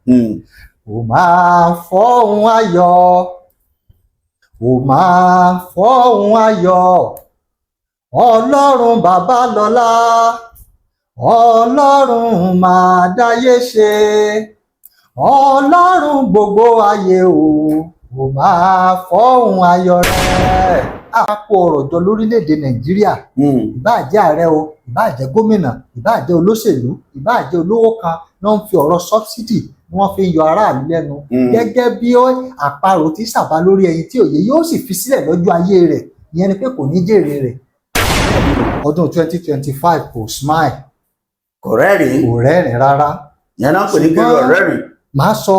Ó máa fọ́hùn ayọ̀, ó máa fọ́hùn ayọ̀, Ọlọ́run bàbá lọ́lá, Ọlọ́run máa dáyé ṣe, Ọlọ́run gbogbo ayé o, ó máa fọ́hùn ayọ̀ rẹ̀. A kó ọrọ̀ jọ lórílẹ̀‐èdè Nàìjíríà, ìbáà jẹ́ ààrẹ o, ìbáà jẹ́ gómìnà, ìbáà jẹ́ olóṣèlú, ìbáà jẹ́ olówó kan náà, ń fi ọ̀rọ̀ subsidy ni wọ́n fi ń yọ aráàlú lẹ́nu. Gẹ́gẹ́ bí àparò tí sàbá lórí ẹyin tí òye yóò sì fi sílẹ̀ lọ́jọ́ ayé rẹ̀, ìyẹn ni pé kò ní jèrè rẹ̀. Ọdún 2025 kò smile. Kò rẹ́rìn. Kò rẹ́rìn rárá. Ìyẹn náà pè ní kí Ṣùgbọ́n- rẹ́rìn. Màá sọ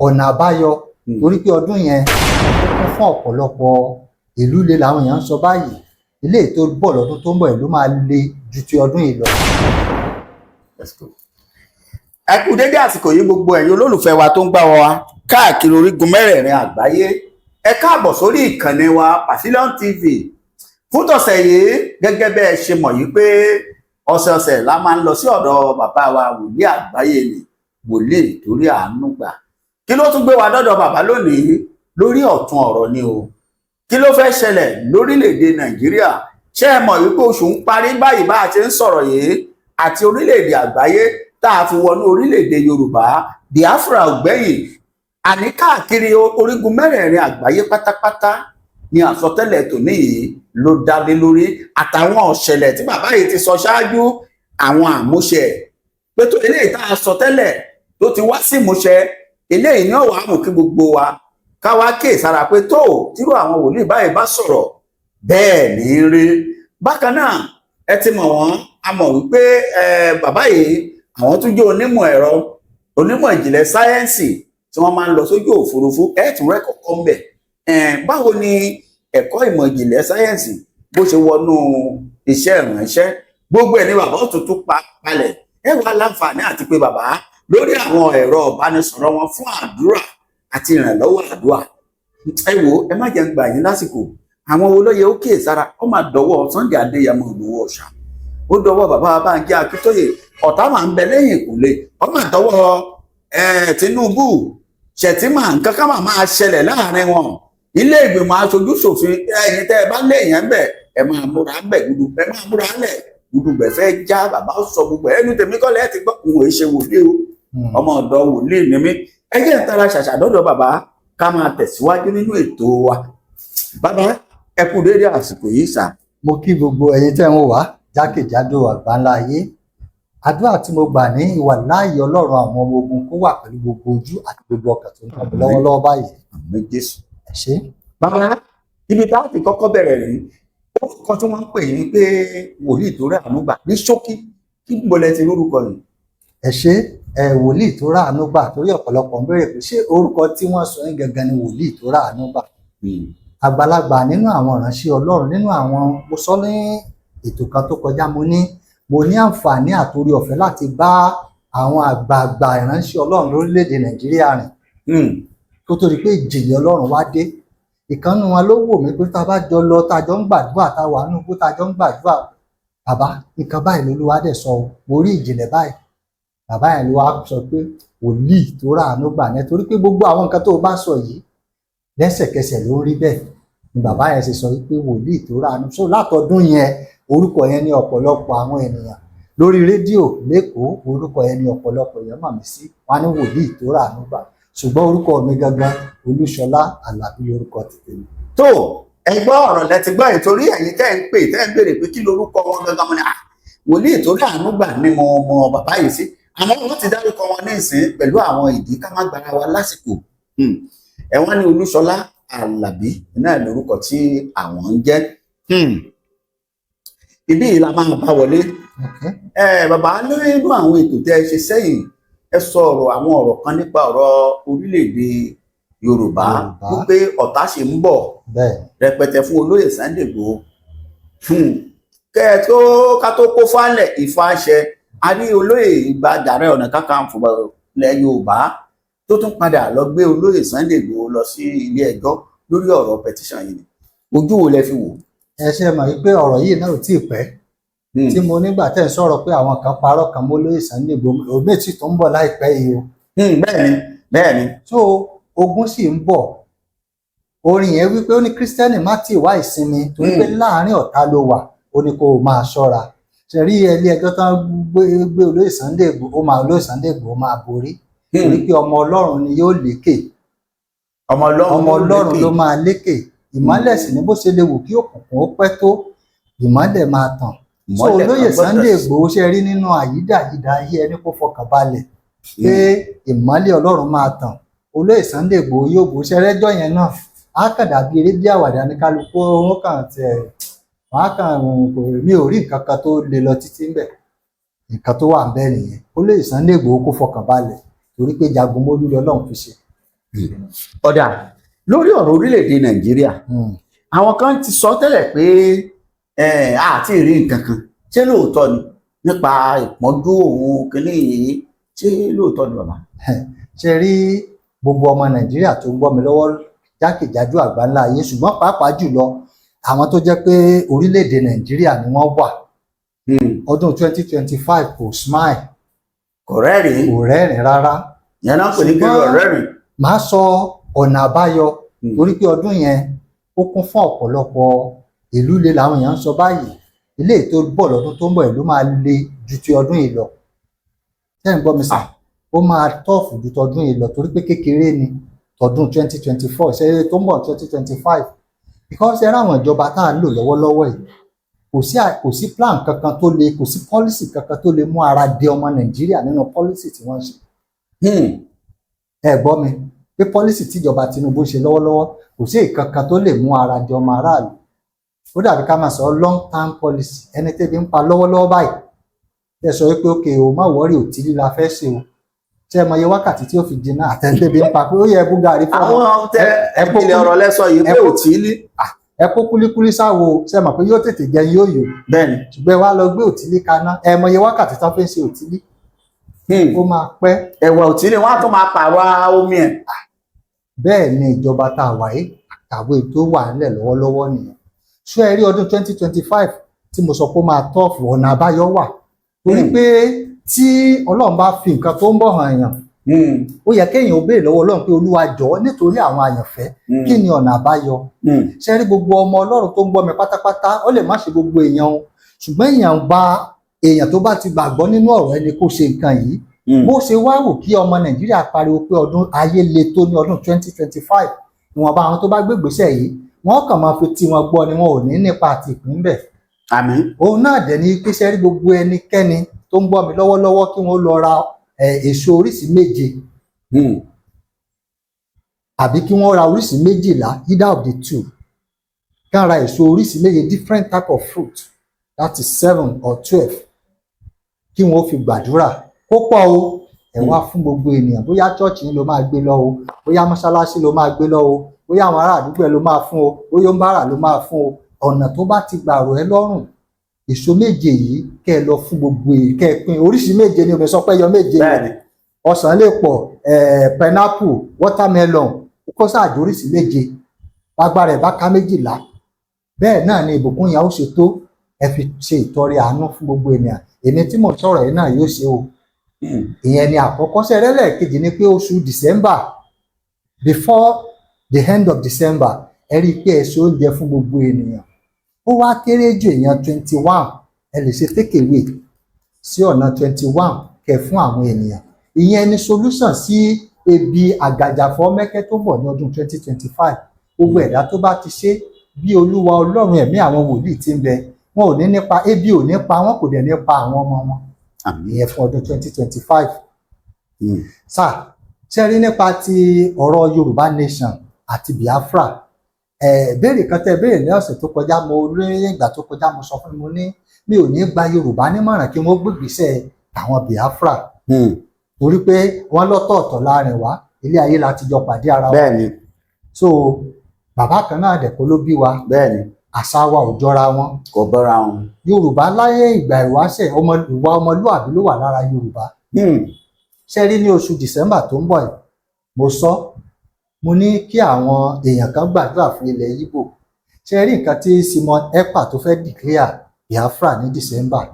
ọ̀nà àbáyọ, torí pé ọdún yẹn ó kún fún ọ̀pọ̀lọpọ̀. Ìlú le làwọn èèyàn ń sọ báyìí. Ilé tó bọ̀ lọ́dún tó ń bọ̀, ìlú máa le ju ti ọdún yìí lọ. Let's go. Ẹ kú dédé àsìkò yìí, gbogbo ẹ̀yin olólùfẹ́ wa tó ń gbá wa káàkiri orígun mẹ́rẹ̀ẹ̀rin àgbáyé. Ẹ káàbọ̀ sórí ìkànnì wa Pavilion TV fún tọ̀sẹ̀ yìí. Gẹ́gẹ́ bẹ́ ẹ ṣe mọ̀ yìí pé ọ̀sẹ̀ọ̀sẹ̀ la máa ń lọ sí ọ̀dọ̀ bàbá wa, wòlíì àgbáyé ni, wòlíì torí àánú gbà. Kí ló tún gbé wa dọ́dọ̀ bàbá lónìí? Lórí ọ̀tun ọ̀rọ̀ ni o. Kí ló fẹ́ ṣẹlẹ̀ lórílẹ̀‐èdè Nàìjíríà? Ṣé ẹ mọ̀ wípé oṣù ń parí báyìí bá a ṣe ń sọ̀rọ̀ yìí, àti orílẹ̀-èdè àgbáyé tá a fi wọnú orílẹ̀-èdè Yorùbá, Biafra ò gbẹ̀yìn, àní káàkiri orígun mẹ́rẹ̀ẹ̀rin àgbáyé pátápátá ni àsọtẹ́lẹ̀ tòní yìí ló dá lé lórí, àtàwọn ọ̀ṣẹ̀lẹ̀ tí bàbá yìí ti sọ ṣáájú, àwọn àmúṣẹ pé tó eléyìí tá a sọ tẹ́lẹ̀ tó ti wá sí ìmúṣẹ. Eléyìí ní ọ̀wá mú kí gbogbo wa káwá kíyè sára pé tó tírú àwọn wòlíì báyìí bá sọ̀rọ̀, bẹ́ẹ̀ ní í rí. Bákan náà, ẹ ti mọ̀ wọ́n, a mọ̀ wípé bàbá yìí, àwọn tún jẹ́ onímọ̀ ẹ̀rọ, onímọ̀ ìjìnlẹ̀ sáyẹ́ǹsì tí wọ́n máa ń lọ sójú òfurufú. Ẹ tún rẹ́ kọ̀ọ̀kan bẹ̀. Báwo ni ẹ̀kọ́ ìmọ̀ ìjìnlẹ̀ sáyẹ́ǹsì bó ṣe wọnú iṣẹ́ ìránṣẹ́? Gbogbo ẹ̀ ní bàbá òtútù pa palẹ̀. Ẹ wà láǹfààní àti pé bàbá lórí àwọn ẹ̀rọ ìbánisọ̀rọ̀ wọn fún àdúrà àti ìrànlọ́wọ́ àdúrà. Ẹ wo, ẹ má jẹ́ ń gbà yín lásìkò. Àwọn olóye ó kíyè sára. Ó máa dọwọ́ Sunday Adéyẹmọ Ìgbòho Ọ̀ṣà, ó dọwọ́ bàbá Bánjí Akíntóyè. Ọ̀tá máa ń bẹ lẹ́yìn ìkùlé. Ó máa dọwọ́ Tinubu, Shettima. Nǹkan ká máa ṣẹlẹ̀ láàrin wọn. Ilé ìgbìmọ̀ aṣojú ṣòfin, ẹ̀yin tẹ́ ẹ bá léèyàn ń bẹ̀, ẹ máa múra ń bẹ̀ gudu, ẹ máa múra lẹ̀. Gudugbẹ̀ fẹ́ já. Bàbá sọ gbogbo ẹnu tèmi kọ́ lẹ́ẹ̀ ti gbọ́. N ò ṣe wòlíì o, ọmọ ọ̀dọ̀ wòlíì ni mí. Ẹ jẹ́ n tara ṣàṣà dọ́dọ̀ bàbá, ká máa tẹ̀síwájú nínú ètò wa. Bàbá, ẹ kú déédéé àsìkò yìí sà. Mo kí gbogbo ẹ̀yin tẹ́ ń wò wá jákèjádò àgbáńlá ayé. Àdúrà tí mo gbà ní ìwà láàyè Ọlọ́run àwọn ọmọ ogun kó wà pẹ̀lú gbogbo ojú àti gbogbo ọkàn tó ń tọ́ mi lọ́wọ́lọ́wọ́ báyìí. Àmín Jésù. Ẹ ṣé. Bàbá, ibi tá a ti kọ́kọ́ bẹ̀rẹ̀ rí, orúkọ tí wọ́n ń pè yín pé wòlíì tó rẹ̀ àánú gbà, ní ṣókí, kí gbọ́lẹ̀ ti lórúkọ yìí? Ẹ ṣé. Ẹ wòlíì tó ráàánú gbà, torí ọ̀pọ̀lọpọ̀ ń béèrè pé ṣé orúkọ tí wọ́n sọ yín gangan ni wòlíì tó ráàánú gbà. Àgbàlagbà nínú àwọn ìránṣẹ́ Ọlọ́run, nínú àwọn, mo sọ ní ètò kan tó kọjá, mo ní mo ní àǹfààní àtorí ọ̀fẹ́ láti bá àwọn àgbààgbà ìránṣẹ́ Ọlọ́run lórílẹ̀‐èdè Nàìjíríà rìn kó tó di pé ìjìnlẹ̀ Ọlọ́run wá dé. Ìkànnì wọn ló wò mí pé tá a bá jọ lọ, tá a jọ ń gbàdúrà, tá a wà nínú igbó, tá a jọ ń gbàdúrà, "Bàbá, nǹkan báyìí lolúwa dẹ̀ sọ o, mo rí ìjìnlẹ̀ báyìí." Bàbá yẹn ló wá sọ pé wòlíì tó ráàánú gbà ní, torí pé gbogbo àwọn nǹkan tó o bá sọ yìí, lẹ́sẹ̀kẹsẹ̀ ló ń rí bẹ́ẹ̀. Ni bàbá yẹn ṣe sọ wípé wòlíì tó ráàánú. So látọdún yẹn, orúkọ yẹn ní ọ̀pọ̀lọpọ̀ àwọn ènìyàn lórí rédíò lẹ́kọ̀ọ́, orúkọ yẹn ní ọ̀pọ̀lọpọ̀ èèyàn mọ̀ mí sí. Wọn ní wòlíì tó ráàánú gbà, ṣùgbọ́n orúkọ mi gangan, Olúṣọlá Àlàbí lórúkọ tètè mi. Tó ẹ gbọ́, ọ̀rọ̀ lẹ ti gbọ́ yìí, torí ẹ̀yin tẹ́ ń pè, tẹ́ ń béèrè pé kí lorúkọ wọn gangan, mo ní à wòlíì tó ráàánú gbà ní mo mọ bàbá yìí sí. Àmọ́ wọ́n ti dárúkọ wọn ní ìsín pẹ̀lú àwọn ìdí, ká má gbára wa lásìkò. Ẹ wọ́n ní Olúṣọlá Àlàbí náà lórúkọ tí àwọn ń jẹ́. Ibí yìí la máa bá wọlé. Ẹ bàbá, nínú àwọn ètò tẹ́ ẹ ṣe sẹ́yìn, ẹ sọ ọ̀rọ̀, àwọn ọ̀rọ̀ kan nípa ọ̀rọ̀ orílẹ̀-èdè Yorùbá, Yorùbá. wípé ọ̀tá ṣì ń bọ̀ rẹpẹtẹ fún olóyè Sunday Igboho. Kẹ́ ẹ tó ká tó kó fálẹ̀ ìfàṣẹ, a rí olóyè Ìbà Ààrẹ Ọ̀nà Kakanfò ilẹ̀ Yorùbá tó tún padà lọ gbé olóyè Sunday Igboho lọ sí ilé ẹjọ́ lórí ọ̀rọ̀ petition yìí. Ni ojú wo lẹ fi wò? Ẹ ṣe mọ̀ wípé ọ̀rọ̀ yìí náà ò tí ì pẹ́ tí mo nígbà tẹ́ ń sọ̀rọ̀ pé àwọn kan parọ́ kan mọ́ lóyè Sunday Igboho, òmíì tí tó ń bọ̀ láìpẹ́ yìí o. Bẹ́ẹ̀ni, bẹ́ẹ̀ni. So ogun sì ń bọ̀. Orin yẹn wípé ó ní Kírísítẹ́nì má tì wá ìsinmi torí pé láàárín ọ̀tá ló wà, ó ní kó o máa ṣọ́ra. Ṣe rí ilé ẹjọ́ tán gbé olóyè Sunday Igboho, ó máa olóyè Sunday Igboho máa borí torí pé ọmọ Ọlọ́run ni yóò lékè. Ọmọ Ọlọ́run. Ọmọ Ọlọ́run ló máa lékè. Ìmọ́lẹ̀ sì ní, bó ṣe lè wù kí òkùnkùn ó pẹ́ tó, ìmọ́lẹ̀ máa tàn. So olóyè Sunday Igboho, ṣe rí nínú àyídàyídà ayé, ẹni kó fọkàn balẹ̀ pé ìmọ́lẹ̀ Ọlọ́run máa tàn. Olóyè Sunday Igboho yóò bó ṣe rẹ́jọ́ yẹn náà, á kàn dàbí eré bí àwàdà ní kálukú wọn kàn tiẹ̀ wọn á kàn kò mi ò rí nǹkan kan tó le lọ títí ńbẹ̀. Nǹkan tó wà ńbẹ̀ nìyẹn. Olóyè Sunday Igboho kó fọkàn balẹ̀ torí pé jagunmólú lọ́lọ́run fi ṣe. Ọ̀dà, lórí ọ̀rọ̀ orílẹ̀-èdè Nàìjíríà, àwọn kan ti sọ tẹ́lẹ̀ pé àti rí nǹkan kan. Ṣé lóòótọ́ ni nípa ìpọ́njú òun kìíní yìí? Ṣé lóòótọ́ ni, bàbá? Ṣe rí gbogbo ọmọ Nàìjíríà tó ń gbọ́ mi lọ́wọ́ jákèjádò àgbáńlá ayé, ṣùgbọ́n pàápàá jùlọ àwọn tó jẹ́ pé orílẹ̀-èdè Nàìjíríà ni wọ́n wà, ọdún 2025 kò smile. Kò rẹ́rìn. Kò rẹ́rìn rárá. Yẹn náà pè ní kí Ṣùgbọ́n- rẹ́rìn. Màá sọ ọ̀nà àbáyọ torí pé ọdún yẹn ó kún fún ọ̀pọ̀lọpọ̀. Ìlú le làwọn èèyàn ń sọ báyìí. Ilé tó bọ̀ lọ́dún tó ń bọ̀, ìlú máa le ju ti ọdún yìí lọ. Ṣé ń gbọ́ mi sà? Ó máa tough ju tọdún yìí lọ torí pé kékeré ni tọdún 2024. Ṣe tó ń bọ̀ 2025, because ẹ ráwọn ìjọba tá à ń lò lọ́wọ́lọ́wọ́ yìí, kò sí plan kankan tó le, kò sí policy kankan tó lè mú ara dé ọmọ Nàìjíríà nínú policy tí wọ́n ń ṣe. Ẹ gbọ́ mi pé policy tíjọba Tinubu ṣe lọ́wọ́lọ́wọ́, kò sí ìkankan tó lè mú ara dé ọmọ aráàlú. Ó dàbí ká máa sọ long term policy. Ẹni tẹ́bi ń pa lọ́wọ́lọ́wọ́ báyìí, ẹ sọ wípé ok o, má worry, òtílí la fẹ́ ṣe o. Ṣé ẹ mọ iye wákàtí tí ó fi jiná? Àtẹ̀tẹ̀bi ń pa pé ó yẹ bú gàrí fún ọmọ. Àwọn tẹ ìpìlẹ̀ ọ̀rọ̀ lẹ́sọ yìí pé òtílí. Ẹ kó kúlíkúlí sáwo, ṣé ẹ mọ̀ pé yóò tètè jẹun, yóò yò? Bẹ́ẹ̀ni. Ṣùgbọ́n ẹ wá lọ gbé òtílí kaná, ẹ mọ iye wákàtí tán fi ń ṣe òtílí? Ó máa pẹ́. Ẹ̀wà òtílí wọn á tún máa pààrọ̀ omi ẹ̀. Bẹ́ẹ̀ ni ìjọba tá a wà yìí àtàwọn ètò wà nílẹ̀ lọ́wọ́lọ́wọ́ nìyẹn. Ṣé ẹ rí ọdún 2025 tí mo sọ pé ó máa tough, ọ̀nà àbáyọ wà torí pé tí Ọlọ́run bá fi nǹkan tó ń bọ̀ hàn èèyàn, ó yẹ kéèyàn ó béèrè lọ́wọ́ Ọlọ́run pé, Olúwa, jọ̀ọ́, nítorí àwọn àyànfẹ́, kí ni ọ̀nà àbáyọ? Ṣé rí gbogbo ọmọ Ọlọ́run tó ń gbọ́ mi pátápátá, ó lè má ṣe gbogbo èèyàn o, ṣùgbọ́n èèyàn bá èèyàn tó bá ti gbàgbọ́ nínú ọ̀rọ̀ ẹni kó ṣe nǹkan yìí. Bó ṣe wá wò kí ọmọ Nàìjíríà pariwo pé ọdún ayé le tó ní ọdún 2025, ìwọ̀nba àwọn tó bá gbégbèsè yìí, wọ́n kàn máa fi tí wọn gbọ́ ni, wọn ò ní nípa àti ìpín bẹ̀. Àmín. Òun náà dẹ̀ ní pé ṣe rí gbogbo ẹnikẹ́ni tó ń gbọ́ mi lọ́wọ́lọ́wọ́, kí wọ́n lọ ra èso oríṣi 7 àbí kí wọ́n ra oríṣi 12, either of the two. Kí wọ́n ra èso oríṣi 7, different type of fruit, that is 7 or 12, kí wọ́n fi gbàdúrà kó pọ̀ o. Ẹ wá fún gbogbo ènìyàn. Bóyá church yín ló máa gbé lọ o, bóyá mọ́ṣáláṣí ló máa gbé lọ o, bóyá àwọn ará àdúgbò ẹ ló máa fún o, bóyá ó ń bára ló máa fún o, ọ̀nà tó bá ti gbà rọ̀ ẹ́ lọ́rùn, èso 7 yìí, kẹ́ ẹ lọ fún gbogbo èyí, kẹ́ ẹ pín. Oríṣi 7 ni omi sọ pé yọ 7. Ọsàn lè pọ̀, pineapple, watermelon, kó sáàjò oríṣi 7. Lágbára ẹ̀ bá ká 12, bẹ́ẹ̀ náà ni ìbùkún yẹn ó ṣe tó. Ẹ fi ṣe ìtọrẹ àánú fún gbogbo ènìyàn. Èmi tí mò ń sọ̀rọ̀ yìí náà yóò ṣe o. Ìyẹn ni àkọ́kọ́. Sẹ́rẹ́lẹ̀ kejì ni pé oṣù December, before the end of December, ẹ rí i pé ẹ ṣe oúnjẹ fún gbogbo ènìyàn. Ó wá kéré jù èèyàn 21, ẹ lè ṣe take away sí ọ̀nà 21 kẹ fún àwọn ènìyàn. Ìyẹn ni solution sí ebi àgàjàfọ́ mẹ́kẹ́ tó bọ̀ ní ọdún 2025. Gbogbo ẹ̀dá tó bá ti ṣe, bí Olúwa Ọlọ́run ẹ̀mí àwọn wòlíì ti ń bẹ, wọn ò ní nípa ebi, ò ní pa wọn, kò dẹ̀ ní pa àwọn ọmọ wọn. Àmín. Ìyẹn fún ọdún 2025. Sáà ṣe rí nípa ti ọ̀rọ̀ Yorùbá nation àti Biafra, béèrè kan tẹ́ béèrè ní ọ̀sẹ̀ tó kọjá, mo rí ìgbà tó kọjá, mo sọ fún mi, mo ní mi ò ní gba Yorùbá nímọ̀ràn kí wọ́n gbégbèsè àwọn Biafra torí pé wọ́n lọ́tọ̀ọ̀tọ̀ láàrin wa, ilé ayé la ti jọ pàdé ara wa. So bàbá kan náà dẹ̀kọ́ ló bí wa. Àṣà wa ò jọra wọn. Kò bọ́ra wọn. Yorùbá láyé ìgbà ìwáṣẹ̀, ọmọ ìwà ọmọlúàbí ló wà lára Yorùbá. Ṣe rí ní oṣù December tó ń bọ̀ yìí, mo sọ, mo ní kí àwọn èèyàn kan gbàdúrà fún ilẹ̀ Ìgbò. Ṣe rí nǹkan tí Simon Ekpa tó fẹ́ declare Biafra ní December,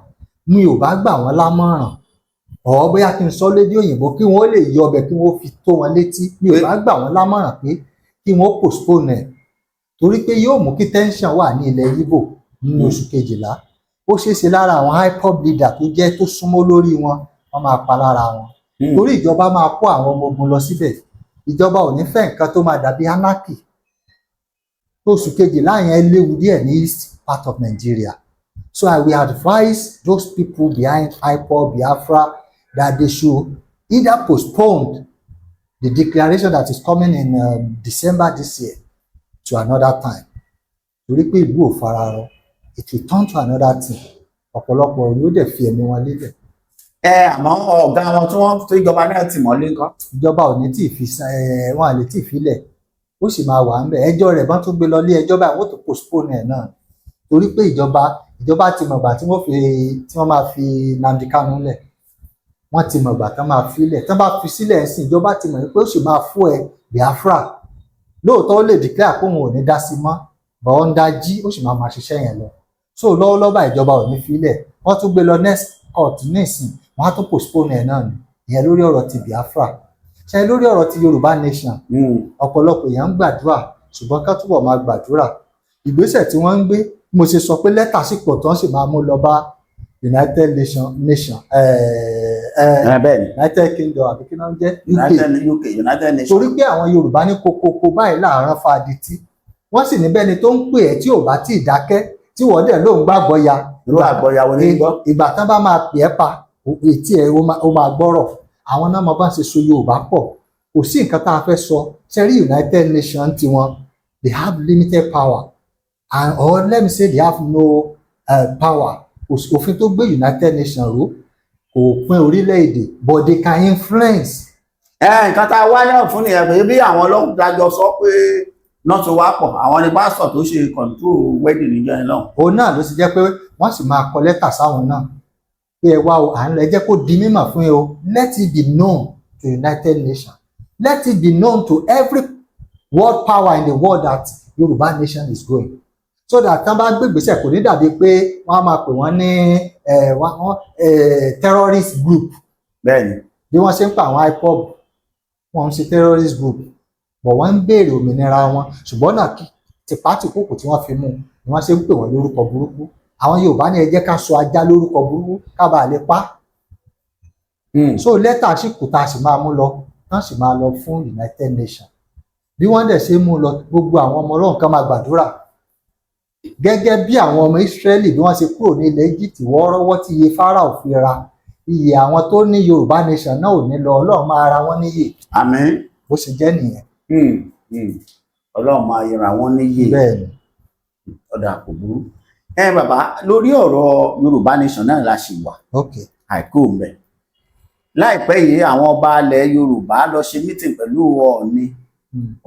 mi ò bá gbà wọ́n lámọ̀ràn. Ọ̀ bóyá kí n sọ lédè òyìnbó kí wọ́n lè yọ ọbẹ̀, kí wọ́n fi tó wọn létí. Mi ò bá gbà wọ́n lámọ̀ràn pé kí wọ́n postpone ẹ̀, torí pé yóò mú kí tension wà ní ilẹ̀ Ìgbò nínú oṣù kejìlá. Ó ṣeé ṣe lára àwọn IPOB leader tó jẹ́ tó súnmọ́ lórí wọn, wọ́n máa pa lára wọn, torí ìjọba máa kó àwọn ọmọ ogun lọ síbẹ̀. Ìjọba ò ní fẹ́ nǹkan tó máa dàbí anarchy. Oṣù kejìlá yẹn léwu díẹ̀ ní east part of Nigeria. So I will advise those people behind IPOB Biafra that they should either postpone the declaration that is coming in December this year to another time, torí pé ìlú ò fararọ. It will turn to another thing. Ọ̀pọ̀lọpọ̀ yóò dẹ̀ fi ẹ̀mí wọn lélẹ̀. Ẹ àmọ́ ọ̀gá wọn tí wọ́n tó ìjọba náà tì mọ́lé ńkọ́? Ìjọba ò ní tí ì fi ẹ wọn à lè tí ì filẹ̀, ó sì máa wà ńbẹ̀. Ẹjọ́ rẹ̀ bọ́n tún gbé lọ ilé ẹjọ́ báyìí, wọ́n tó postpone ẹ̀ náà, torí pé ìjọba ti mọ̀gbà tí wọ́n fi tí wọ́n máa fi Nnamdi Kanu lẹ̀. Wọ́n ti mọ̀gbà tán máa filẹ̀. Tán bá fi sílẹ̀ ń sìn, ìjọba ti mọ̀ pé ó sì máa fún ẹ Biafra. Lóòótọ́, ó lè declare pé òun ò ní dá sí mọ́, but under G ó sì máa máa ṣiṣẹ́ yẹn lọ. So lọ́wọ́lọ́wọ́ báyìí, ìjọba ò ní filẹ̀. Wọ́n tún gbé lọ next court nísìn, wọ́n á tún postpone ẹ̀ náà ni. Ìyẹn lórí ọ̀rọ̀ ti Biafra. Ṣe lórí ọ̀rọ̀ ti Yorùbá nation, ọ̀pọ̀lọpọ̀ èèyàn ń gbàdúrà, ṣùgbọ́n ká túbọ̀ máa gbàdúrà. Ìgbésẹ̀ tí wọ́n ń gbé, mo ṣe sọ pé lẹ́tà sì pọ̀ tán, sì máa mú lọ bá United Nation, Bẹ́ẹ̀ ni. United Kingdom, àbí kí náà ń jẹ́, UK. United UK, United Nations. Torí pé àwọn Yorùbá ní kokoko báyìí láàárọ̀ fadití, wọ́n sì níbẹ̀ ni tó ń pè ẹ́ tí ò bá tí ì dákẹ́, tí wọ́n dẹ̀ lóun gbàgbọ́ ya. Irú àgbọ̀yàwó ní gbọ́. Ìgbà tán bá máa pè ẹ́ pa etí ẹ̀, ó máa gbọ́rọ̀. Àwọn náà mọ bá ń ṣe so Yorùbá pọ̀. Kò sí nǹkan tá a fẹ́ sọ. Ṣe rí United Nations tiwọn, they have limited power, and or let me say they have no power. Òfin tó gbé United Nations ró kò pín orílẹ̀-èdè, but they can influence. Ẹ nǹkan tá a wá náà fún nìyẹn, pé bí àwọn ọlọ́run dájọ́ sọ pé náà tó wá pọ̀, àwọn ni pásítọ̀ tó ṣe control wedding níjọ́ yẹn náà. Òun náà ló ti jẹ́ pé wọ́n sì máa kọ lẹ́tà sáwọn náà pé ẹ wá o, à ń lọ, ẹ jẹ́ kó di mímọ̀ fún yín o. Let it be known to United Nations, let it be known to every world power in the world that Yorùbá nation is going, so that tán bá gbégbèsè, kò ní dàbí pé wọ́n á máa pè wọ́n ní terrorist group. Bẹ́ẹ̀ni. Bí wọ́n ṣe ń pa àwọn IPOB, wọ́n ń ṣe terrorist group, but wọ́n ń béèrè òmìnira wọn. Ṣùgbọ́n náà tìpátìkúùkù tí wọ́n fi mú un ni wọ́n ṣe ń pè wọ́n lórúkọ burúkú. Àwọn Yorùbá ní ẹ jẹ́ ká sọ ajá lórúkọ burúkú ká bàa lè pa. So lẹ́tà sì kù tá a sì máa mú lọ, tán sì máa lọ fún United Nations. Bí wọ́n dẹ̀ ṣe mú lọ, gbogbo àwọn ọmọ Ọlọ́run kan máa gbàdúrà gẹ́gẹ́ bí àwọn ọmọ Ísírẹ́lì bí wọ́n ṣe kúrò ní ilẹ̀ Egypt wọ́ọ́rọ́wọ́ tí iye Fáráò fi ra iye. Àwọn tó ní Yorùbá nation náà ò ní lọ, Ọlọ́run máa ra wọ́n níyè. Àmín. Bó ṣe jẹ́ nìyẹn. Ọlọ́run máa yẹra wọn níyè. Bẹ́ẹ̀ ni. Ọ̀dà, kò burú. Ẹ bàbá, lórí ọ̀rọ̀ Yorùbá nation náà la ṣì wà. Àìkú òǹbẹ. Láìpẹ́ yìí, àwọn ọba ilẹ̀ Yorùbá lọ ṣe meeting pẹ̀lú Ọọ̀ni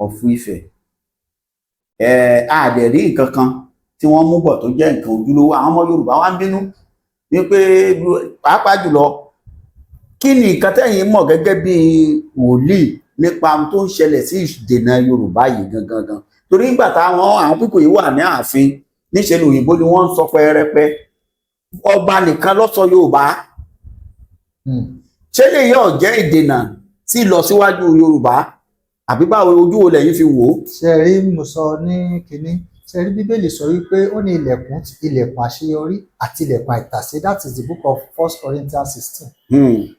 of Ifẹ̀. Ẹ àdẹ̀ rí nǹkan kan tí wọ́n mú bọ̀ tó jẹ́ nǹkan ojúlówó. Àwọn ọmọ Yorùbá wá ń bínú wípé, pàápàá jùlọ, kí ni nǹkan tẹ́yin mọ̀ gẹ́gẹ́ bí wòlíì nípa ohun tó ń ṣẹlẹ̀ sí ìdènà Yorùbá yìí gangan gan? Torí nígbà táwọn àwọn pípò yìí wà ní ààfin, níṣẹ́ ni òyìnbó ni wọ́n ń sọ pẹ́rẹpẹ́. Ọba nìkan ló sọ Yorùbá. Ṣé lè yóò jẹ́ ìdènà sí ìlọsíwájú Yorùbá, àbí báwo, ojú wo lẹ́yìn fi wò ó? Ṣe rí, mo sọ ní kínní, ṣe rí, Bíbélì sọ wípé ó ní ilẹ̀kùn àṣeyọrí àti ilẹ̀kùn àìtàsé. That is the book of First Corinthians 16.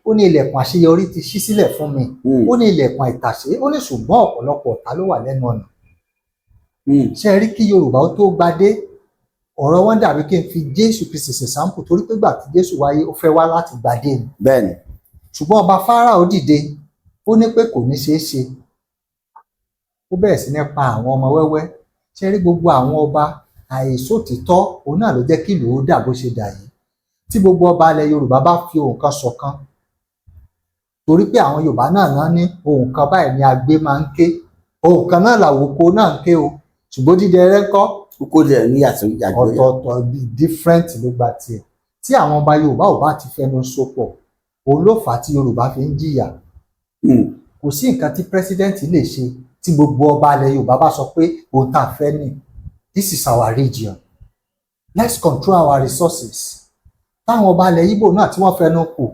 Ó ní ilẹ̀kùn àṣeyọrí ti ṣí sílẹ̀ fún mi. Ó ní ilẹ̀kùn àìtàsé, ó ní ṣùgbọ́n ọ̀pọ̀lọpọ̀ ọ̀tá ló wà lẹ́nu ọ̀nà. Ṣe rí, kí Yorùbá ó tó gbadé, ọ̀rọ̀ wọn dàbí kí n fi Jésù Kristi ṣe sample, torí pé gbà tí Jésù wáyé, ó fẹ́ wá láti gbadé ni. Ṣùgbọ́n ọba Fáráò dìde, ó ní pé kò ní ṣeé ṣe. Ó bẹ̀rẹ̀ sí ní pa àwọn ọmọ wẹ́wẹ́. Ṣe rí, gbogbo àwọn ọba, àìsòtítọ́ òun náà ló jẹ́ kí ìlú ó dà bó ṣe dà yìí. Tí gbogbo ọba ilẹ̀ Yorùbá bá fi ohùn kan ṣọ̀kan, torí pé àwọn Yorùbá náà náà ní ohùn kan báyìí ni agbé máa ń ké, ohùn kan náà làwòkọ náà ń ké o, ṣùgbọ́n dídẹ rẹ ń kọ́. Kókó dẹ̀ ní yàtọ̀ yàtọ̀. Ọ̀tọ̀ọ̀tọ̀, different ló gba tiẹ̀. Tí àwọn ọba Yorùbá ò bá ti fẹnu so pọ̀, òun ló fà á tí Yorùbá fi ń jìyà. Kò sí nǹkan tí president lè ṣe tí gbogbo ọba ilẹ̀ Yorùbá bá sọ pé ohun tá a fẹ́ ni, this is our region, let's control our resources. Táwọn ọba ilẹ̀ Ìgbò náà tí wọ́n fẹnu kò,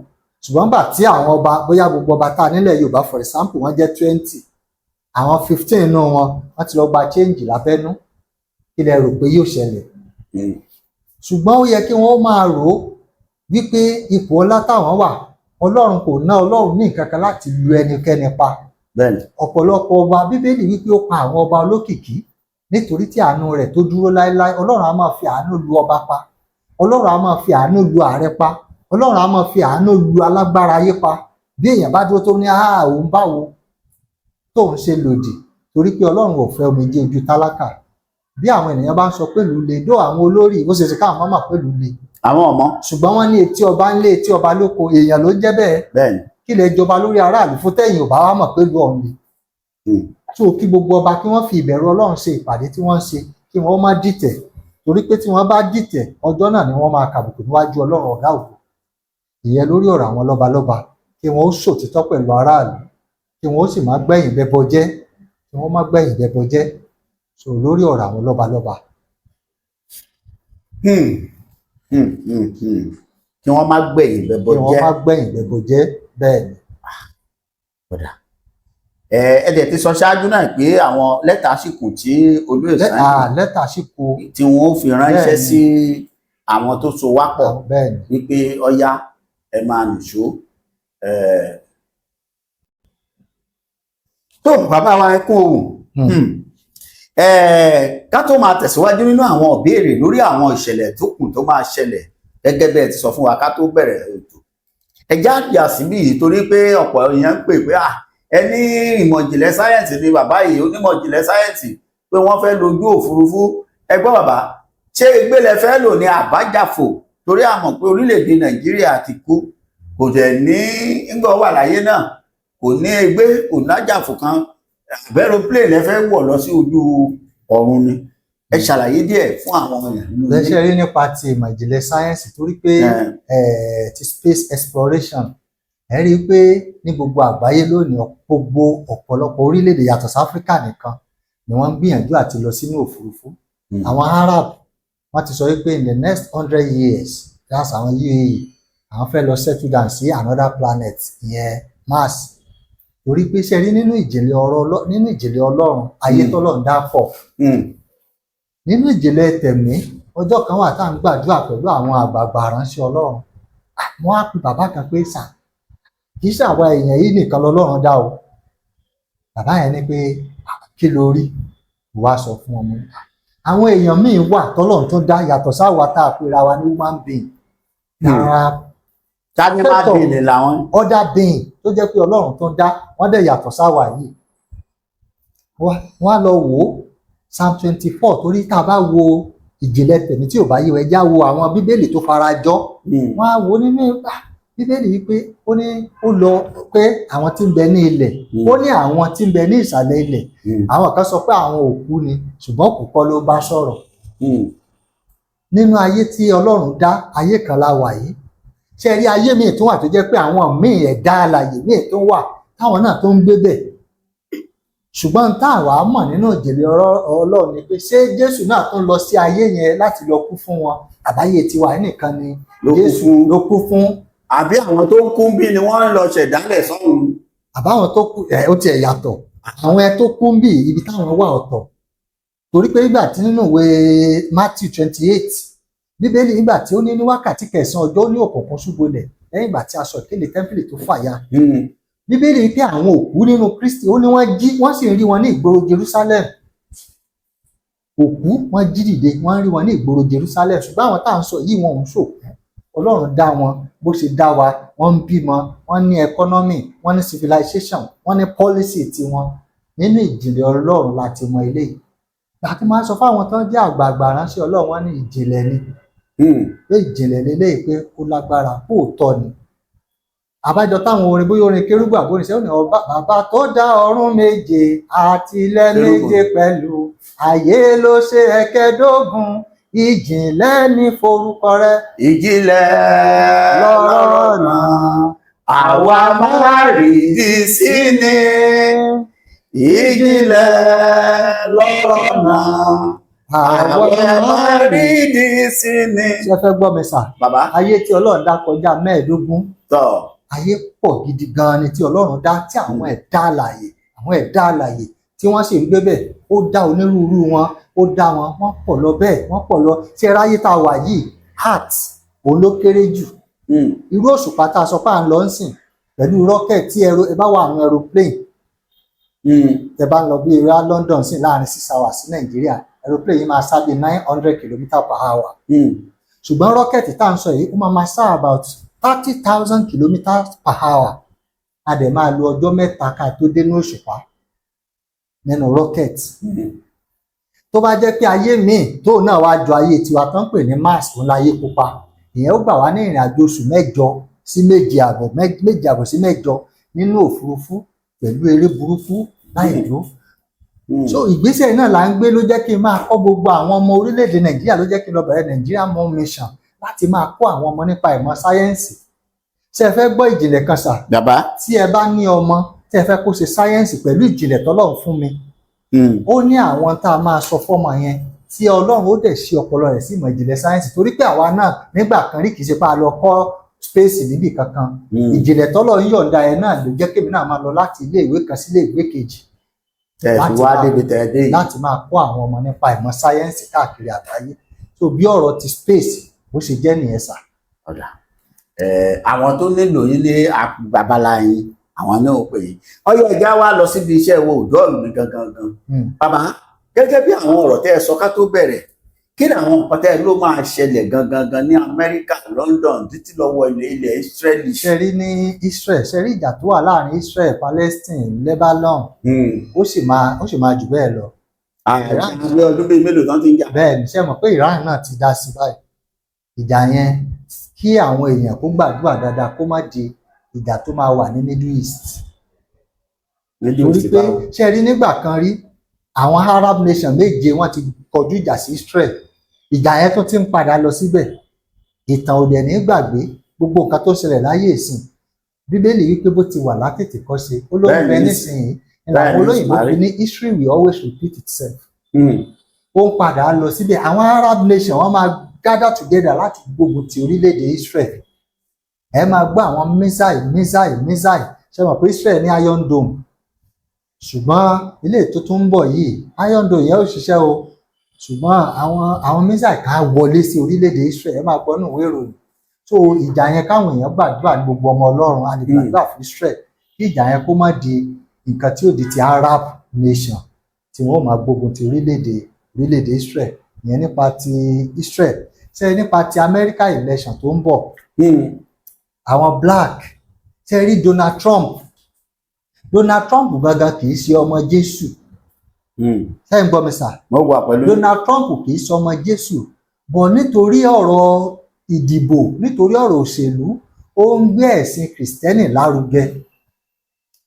Ṣùgbọ́n gbà tí àwọn ọba, bóyá gbogbo ọba tá a nílẹ̀ Yorùbá, for example, wọ́n jẹ́ 20, àwọn 15 nínú wọn, wọ́n ti lọ gba change lábẹ́nú, kí lẹ rò pé yóò ṣẹlẹ̀? Ṣùgbọ́n ó yẹ kí wọ́n máa rò ó wípé ipò ọlá táwọn wà, Ọlọ́run kò ná Ọlọ́run ní nǹkan kan láti lu ẹnikẹ́ni pa. Ọ̀pọ̀lọpọ̀ ọba, Bíbélì wípé ó pa àwọn ọba olókìkí nítorí tí àánú rẹ̀ tó dúró láéláé. Ọlọ́run á máa fi àánú lu ọba pa, Ọlọ́run á máa fi àánú lu ààrẹ pa, Ọlọ́run á máa fi àánú lu alágbára ayé pa. Bí èèyàn bá dúró tó ní áà òun báwo tóun ṣe lòdì, torí pé Ọlọ́run ò fẹ́ omijé ojú tálákà. Bí àwọn ènìyàn bá ń sọ pé lù le dó àwọn olórí, ó ṣeéṣe káwọn mọ́mà pé lù le. Àwọn ọmọ. Ṣùgbọ́n wọ́n ní etí ọba ń lé, etí ọba lóko, èèyàn ló ń jẹ́ bẹ́ẹ̀. Kí lè jọba lórí aráàlú fún tẹ̀yìn ò bá wá mọ̀ pé lu ọ̀hún le? Tó kí gbogbo ọba kí wọ́n fi ìbẹ̀rù Ọlọ́run ṣe ìpàdé tí wọ́n ń ṣe, kí wọ́n má dìtẹ̀, torí pé tí wọ́n bá dìtẹ̀, ọjọ́ náà ni wọ́n máa kàbùkù níwájú Ọlọ́run ọ̀gá ògo. Ìyẹn lórí ọ̀rọ̀ àwọn lọ́balọ́ba, kí wọ́n ó ṣòtítọ́ pẹ̀lú aráàlú, kí wọ́n ó sì má gbẹ̀yìn bẹbọ jẹ́, kí wọ́n má gbẹ̀yìn bẹbọ jẹ́. So lórí ọ̀rọ̀ àwọn lọ́balọ́ba. Kí wọ́n má gbẹ̀yìn bẹbọ Kí wọ́n jẹ́. má gbẹ̀yìn bẹbọ jẹ́, bẹ́ẹ̀ ni. Ẹ dẹ̀ ti sọ ṣáájú náà pé àwọn lẹ́tà sì kù tí olóyè Sunday Lẹ́tà sì kù tí wọ́n ó fi ránṣẹ́ sí àwọn tó so wá pọ̀ Bẹ́ẹ̀ ni. wípé ọyá, ẹ máa nìṣó. Tó bàbá wa, ẹ kú ohùn. Ká tó máa tẹ̀síwájú nínú àwọn ìbéèrè lórí àwọn ìṣẹ̀lẹ̀ tó kù tó máa ṣẹlẹ̀, gẹ́gẹ́ bẹ́ẹ̀ ti sọ fún wa ká tó bẹ̀rẹ̀ ètò, ẹ já yà síbí yìí, torí pé ọ̀pọ̀ èèyàn ń pè pé à ẹ ní ìmọ̀ ìjìnlẹ̀ sáyẹ́ǹsì ni bàbá yìí, onímọ̀ ìjìnlẹ̀ sáyẹ́ǹsì, pé wọ́n fẹ́ lójú òfurufú. Ẹ gbọ́ bàbá, ṣé egbé lẹ fẹ́ lò ní àbájáfò? Torí a mọ̀ pé orílẹ̀-èdè Nàìjíríà ti kú, kò dẹ̀ ní ńgbọ́ wà láyé náà, kò ní egbé, kò nájàfò kan. Aeroplane lẹ fẹ́ wọ̀ lọ sí ojú ọ̀run ni? Ẹ ṣàlàyé díẹ̀ fún àwọn èèyàn nínú ilé. Lẹ́sẹ̀ rí nípa ti ìmọ̀ ìjìnlẹ̀ sáyẹ́ǹsì, torí pé ti space exploration, ẹ rí i pé ní gbogbo àgbáyé lónìí, gbogbo ọ̀pọ̀lọpọ̀ orílẹ̀-èdè yàtọ̀ sí Áfíríkà nìkan ni wọ́n ń gbìyànjú àti lọ sínú òfurufú. Àwọn Arab, wọ́n ti sọ wípé in the next 100 years, that's àwọn UAE, àwọn fẹ́ lọ settle down sí another planet, ìyẹn Mars. Torí pé ṣe rí nínú ìjìnlẹ̀ ọ̀rọ̀ nínú ìjìnlẹ̀ Ọlọ́run, ayé tọ́lọ́run dá pọ̀. Nínú ìjìnlẹ̀ tẹ̀mí, ọjọ́ kan wà tá à ń gbàdúrà pẹ̀lú àwọn àgbààgbà aránṣẹ́ Ọlọ́run. Wọ́n á pe bàbá kan pé, sà, kì í ṣàwa èèyàn yìí nìkan lọ́lọ́run dá o. Bàbá yẹn ní pé, "Ah, kí ló rí?" Wàá sọ fún ọmọ ní, "Ah, àwọn èèyàn míì wà tọ́lọ́run tó dá yàtọ̀ sáwa tá a pera wa ní human being." Ara Tani má Fẹ́tọ̀. bìnrin làwọn. Other being tó jẹ́ pé Ọlọ́run tó dá wọ́n dẹ̀ yàtọ̀ sáwa yìí. Wọ́n á lọ wò ó, Psalm 24, torí tá a bá wo ìjìnlẹ̀ tẹ̀mí tí ò bá yé wa, ẹ já wo àwọn Bíbélì tó fara jọ. Wọ́n á wo nínú Bíbélì yìí pé ó ní ó lọ pé àwọn tí ń bẹ ní ilẹ̀, ó ní àwọn tí ń bẹ ní ìsàlẹ̀ ilẹ̀. Àwọn kan sọ pé àwọn òkú ni, ṣùgbọ́n òkú kọ́ ló bá sọ̀rọ̀. Nínú ayé tí Ọlọ́run dá, ayé kan la wà yìí. Ṣe rí ayé míì tó wà tó jẹ́ pé àwọn míì, ẹ̀dá alààyè míì tó wà táwọn náà tó ń gbé bẹ̀? Ṣùgbọ́n tá àwa mọ̀ nínú ìjìnlẹ̀ ọ̀rọ̀ Ọlọ́run ni pé ṣé Jésù náà tó ń lọ sí ayé yẹn láti lọ kú fún wọn, àbáyé tiwa yìí nìkan ni Ló kú Jésù fún. ló kú fún? Àbí àwọn tó ń kú bí ni wọ́n ń lọ ṣẹ̀dálẹ̀ sọ́run? Àbáwọn tó kú ẹ, ó tiẹ̀ yàtọ̀. Àwọn ẹ tó kú ń bì, ibi táwọn wà ọ̀tọ̀, torí pé nígbà tí nínú ìwé Matthew 28, Bíbélì, nígbà tí ó ní ní wákàtí kẹsàn-án ọjọ́, ó ní òkùnkùn ṣúbolẹ̀ lẹ́yìn ìgbà tí aṣọ ìkélé tẹ́ḿpìlì tó fàya. Bíbélì pé àwọn òkú nínú Kristi, ó ní wọ́n jí, wọ́n sì ń rí wọn ní ìgboro Jerusalem. Òkú wọ́n jí dìde, wọ́n ń rí wọn ní ìgboro Jerusalem. Ṣùgbọ́n àwọn tá à ń sọ yìí, wọn ò ń ṣòkú. Ọlọ́run dá wọn bó ṣe dá wa, wọ́n ń bímọ, wọ́n ní economy, wọ́n ní civilization, wọ́n ní policy tiwọn. Nínú ìjìnlẹ̀ Ọlọ́run láti mọ eléyìí. Gbà tí máa ń sọ fáwọn tó ń jẹ́ àgbààgbà ránṣẹ́ Ọlọ́run, wọ́n ní ìjìnlẹ̀ ni, pé ìjìnlẹ̀ lélẹ́yìí, pé ó lágbára, kó tọ́ ni. Àbájọ táwọn orin, bóyá orin kérúbù àbórin sẹ́wọ̀n ní, ọba bàbá tó dá ọ̀run méje àti ilẹ̀ Kérúbù. méje pẹ̀lú ayé ló ṣe ẹ̀kẹ́dógún, ìjìnlẹ̀ ní forúkọ rẹ̀. Ìjìnlẹ̀ lọ́rọ̀ náà, àwa máa rí di sí ni. Ìjìnlẹ̀ lọ́rọ̀ náà, àwa máa rí di sí ni. Ṣé fẹ́ gbọ́ mi sà? Bàbá. Ayé tí Ọlọ́run dá kọjá 15. Tọ̀. Ayé pọ̀ gidi gan ni tí Ọlọ́run dá, tí àwọn ẹ̀dá alààyè, àwọn ẹ̀dá alààyè tí wọ́n sì ń gbé bẹ̀. Ó dá onírúurú wọn, ó dá wọn, wọ́n pọ̀ lọ bẹ́ẹ̀, wọ́n pọ̀ lọ. Tí ẹ ráyé tá a wà yìí, earth òun ló kéré jù. Irú òṣùpá tá a sọ pé à ń lọ ń sìn pẹ̀lú rocket, tí ẹ bá wà àwọn aeroplane, tẹ bá ń lọ bí irú London sí láàrin 6 hours sí Nàìjíríà, aeroplane yìí máa sá bí 900 kilometre per hour. Ṣùgbọ́n rocket tá à ń sọ yìí, ó máa sá about 30,000 kilometres per hour. A dẹ̀ máa lo ọjọ́ 3 ká tó dé ní òṣùpá nínú rocket. Tó bá jẹ́ pé ayé míì tó náà wá jọ ayé tiwa tó ń pè ní Mars, òun láyé pupa, ìyẹn ó gbà wá ní ìrìn àjò oṣù 8 sí 7.5, 7.5 sí 8 nínú òfurufú pẹ̀lú eré burúkú láì dúró. So ìgbésẹ̀ náà là ń gbé, ló jẹ́ kí n máa kọ́ gbogbo àwọn ọmọ orílẹ̀-èdè Nàìjíríà, ló jẹ́ kí n lọ bẹ̀rẹ̀ Nàìjíríà Moon Mission láti máa kọ́ àwọn ọmọ nípa ìmọ̀ sáyẹ́ǹsì. Ṣé ẹ fẹ́ gbọ́ ìjìnlẹ̀ kan sà? Bàbá. Tí ẹ bá ní ọmọ tí ẹ fẹ́ kó ṣe sáyẹ́ǹsì pẹ̀lú ìjìnlẹ̀ tọ́lọ́run fún mi, ó ní àwọn tá a máa sọ fọ́mọ yẹn tí Ọlọ́run ó dẹ̀ ṣe ọpọlọ rẹ̀ sí ìmọ̀ ìjìnlẹ̀ sáyẹ́ǹsì, torí pé àwa náà nígbà kan rí, kì í ṣe pé a lọ kọ́ space níbì kankan. Ìjìnlẹ̀ tọ́lọ́run yọ̀ǹda ẹ̀ náà ló jẹ́ kémi náà máa lọ láti ilé ìwé kan sí ilé ìwé kejì Tẹ̀ fi láti wá débi tẹ̀ dé yìí. láti máa kọ́ àwọn ọmọ nípa ìmọ̀ sáyẹ́ǹsì káàkiri àgbáyé. So bí ọ̀rọ̀ ti space bó ṣe jẹ́ nìyẹn sà. Ọ̀dà ẹ̀, àwọn tó nílò yín ní abala yín, àwọn náà ó pè yín. Ọyọ ẹja wa lọ síbi iṣẹ́ wo òdò mi gangan gan. Bàbá, gẹ́gẹ́ bí àwọn ọ̀rọ̀ tẹ́ ẹ sọ ká tó bẹ̀rẹ̀, kí ni àwọn nǹkan tẹ́ ẹ ló máa ṣẹlẹ̀ gangan gan ní Amẹ́ríkà, London, títí lọ́wọ́ ilẹ̀ Israeli? Ṣe rí ní Israel, ṣe rí ìjà tó wà láàrin Israel, Palestine, Lebanon, ó sì máa jù bẹ́ẹ̀ lọ. Ààrẹ ọdún bíi mélòó tán ti ń jà. Bẹ́ẹ̀ ni. Ṣe mọ̀ pé Iran náà ti dá sí báyìí ìjà yẹn? Kí àwọn èèyàn kó gbàdúrà dáadáa kó má di ìjà tó máa wà ní Middle East. Middle Torí East pé báwo? ṣe rí nígbà kan rí, àwọn Arab nation méje wọ́n ti kọjú ìjà sí Israel. Ìjà yẹn tún ti ń padà lọ síbẹ̀. Ìtàn ò dẹ̀ ní gbàgbé gbogbo nǹkan tó ṣẹlẹ̀ láyé ìsìn. Bíbélì wípé bó ti wà látètèkọ́ṣe, ó ló ń Bẹ́ẹ̀ bẹ ni. nísìnyí ní Bẹ́ẹ̀ làwọn ni, olóyìnbó fi Ismail. ní history will always repeat itself. Ó ń padà lọ síbẹ̀. Àwọn Arab nation, wọ́n máa gather together láti gbógun ti orílẹ̀-èdè Israel. Ẹ máa gbọ́ àwọn missile, missile, missile. Ṣe mọ̀ pé Israel ní Iron Dome? Ṣùgbọ́n ilé tó tún ń bọ̀ yìí, Iron Dome yẹn ò ṣiṣẹ́ o, ṣùgbọ́n àwọn missile kan á wọlé sí orílẹ̀-èdè Israel. Ẹ máa gbọ́ nínú ìwé ìròyìn. So ìjà yẹn, káwọn èèyàn gbàdúrà ní gbogbo ọmọ Ọlọ́run, a lè gbàdúrà fún Israel kí ìjà yẹn kó má di nǹkan tí ó di ti Arab nation tí wọ́n máa gbógun ti orílẹ̀-èdè Israel. Ìyẹn nípa ti Israel. Ṣe nípa ti America election tó ń bọ̀, àwọn black, ṣe rí Donald Trump? Donald Trump gangan kì í ṣe ọmọ Jésù. Ṣé ń gbọ́ mi sà? Mo wà pẹ̀lú yín. Donald Trump kì í ṣe ọmọ Jésù bọ̀, nítorí ọ̀rọ̀ ìdìbò, nítorí ọ̀rọ̀ òṣèlú, ó ń gbé ẹ̀sìn Kìrìsìtẹ́nì lárugẹ.